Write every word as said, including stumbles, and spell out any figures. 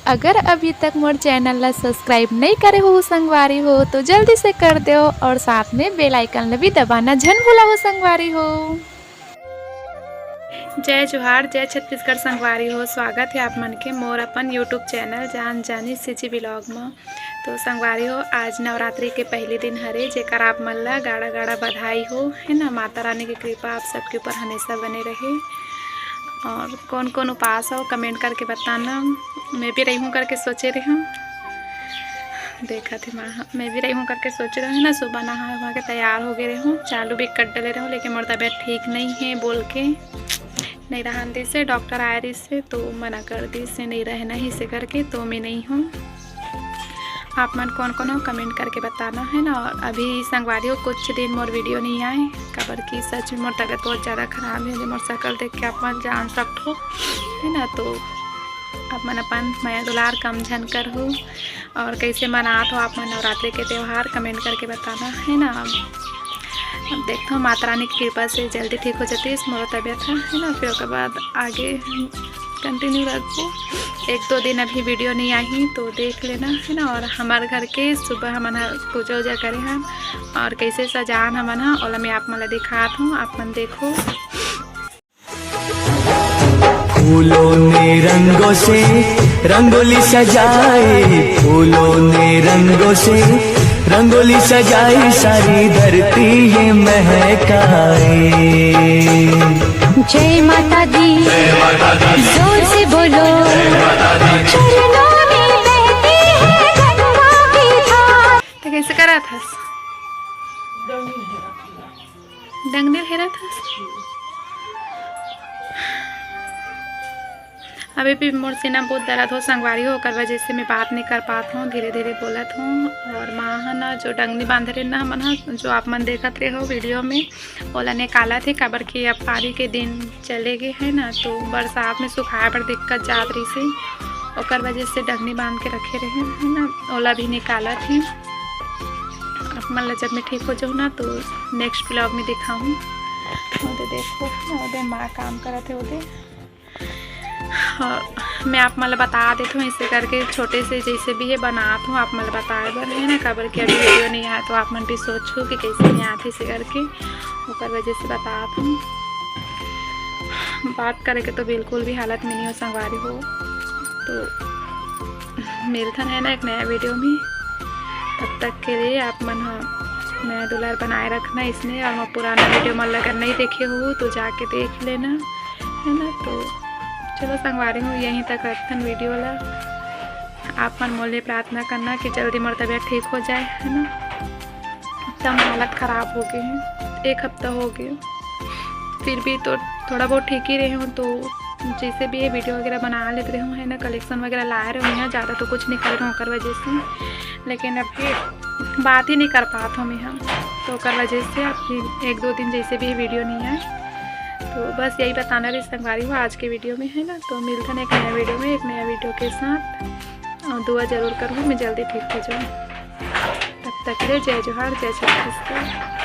अगर अभी तक मोर चैनल ला सब्सक्राइब नहीं करे हो संगवारी हो, तो जल्दी से कर दो और साथ में बेल आइकन ला भी दबाना झन भूला हो संगवारी हो। जय जोहार, जय छत्तीसगढ़ संगवारी हो। स्वागत है आप मन के मोर अपन YouTube चैनल जान जानी सीजी व्लॉग में। तो संगवारी हो, आज नवरात्रि के पहली दिन हरे, जेकर आप मन ला गाड़ा गाड़ा बधाई हो, है ना। माता रानी की कृपा आप सबके ऊपर हमेशा बने रहे। और कौन कौन उपास हो, कमेंट करके बताना। मैं भी रही हूँ करके सोचे रही हूँ, देखा थे माँ, मैं भी रही हूँ करके सोचे रही हूँ ना। सुबह नहा वहा के तैयार हो गए रही हूँ, चालू भी कर डले रही हूँ, लेकिन मोर तबीयत ठीक नहीं है बोल के नहीं रहन दिस हे, डॉक्टर आए रहिस हे तो मना कर दिस हे, नहीं रहना ही से करके, तो मैं नहीं हूँ। आप मन कौन कौन हो, कमेंट करके बताना, है ना। और अभी संगवारी हो, कुछ दिन मोर वीडियो नहीं आए, काबर कि सच में मोर तबीयत बहुत ज़्यादा खराब है, जो मोर शकल देख के आप मन जान सकते हो, है ना। तो आप मन अपन मया दुलार कम झन कर हो। और कैसे मनात हो आप मन नवरात्रि के त्यौहार, कमेंट करके बताना, है ना। अब देखता हूँ, माता रानी की कृपा से जल्दी ठीक हो जाती है मोर तबीयत है, है ना। फिर ओकर बाद आगे कंटिन्यू रखबो। एक दो दिन अभी वीडियो नहीं आई तो देख लेना, है ना। और हमारे घर के सुबह हमन ह पूजा उजा करे हन और कैसे सजान हमन ह, ओला मैं आप मन ला दिखात हूँ, आप मन देखो। फूलों ने रंगों से रंगोली सजाए, फूलों ने रंगों से रंगोली सजाए, सारी धरती ये महकाए। जय माता दी, जोर से बोलो, चरणों में बहती है गंगा की धार। तो कैसे करा था? डंगने हेरा था। अभी भी मोर सीना बहुत दर्द हो संगवारी हो, ओकर वजह से मैं बात नहीं कर पात हूँ, धीरे धीरे बोलत हूँ। और माँ ह ना, जो डंगनी बांधे रहे ना हमन ह, जो आप मन देखत रहे हो वीडियो में, ओला निकालत हे, काबर कि अब पारी के दिन चले गे है ना, तो बरसात में सुखाए बर दिक्कत जात रहिस हे, ओकर वजह से डंगनी बांध के रखे रहे, है ना, ओला भी निकालत हे। आप मन ला जब मैं ठीक हो जाऊँ ना, तो नेक्स्ट व्लॉग में दिखाऊँ। ओदे देखो, ओदे माँ काम करत हे ओदे। और मैं आप मन ला बता देती हूँ, ऐसे करके छोटे से जैसे भी है बनात हूँ आप मन ला बताए बर, है ना, काबर कि अभी वीडियो नहीं आया तो आप मन भी सोचो कि कैसे नहीं आते ऐसे करके, ओकर वजह से बतात हूँ। बात करे के तो बिल्कुल भी हालत में नहीं हो संगवारी हो, तो मिलथन है ना एक नया वीडियो में। तब तक के लिए आप मन ह मया दुलार बनाए रखना इसने, और मैं पुराना वीडियो मन ला अगर नहीं देखे हो तो जाके देख लेना, है ना। तो चलो संगवारी हो, यहीं तक रखथन वीडियो ला। आप मन मोर ले प्रार्थना करना कि जल्दी मोर तबीयत ठीक हो जाए, है ना। एकदम हालत खराब हो गए हैं, एक हफ्ता हो गए, फिर भी तो थोड़ा बहुत ठीक ही रहे हूँ। तो जैसे भी ये वीडियो वगैरह बना लेते रहे हूँ, है ना, कलेक्शन वगैरह लाए रहे हूँ, यहाँ ज़्यादा तो कुछ नहीं कर रहे हूँ ओकर वजह से, लेकिन अभी बात ही नहीं कर पात हूँ मैं हम, तो ओकर वजह से अभी एक दो दिन जैसे भी वीडियो नहीं आए। तो बस यही बताना रही संगवारी हो आज के वीडियो में, है ना। तो मिलता है एक नया वीडियो में, एक नया वीडियो के साथ, और दुआ जरूर करूँ मैं जल्दी ठीक हो जाऊँ। तब तक के लिए जय जोहार, जय छत्तीसगढ़।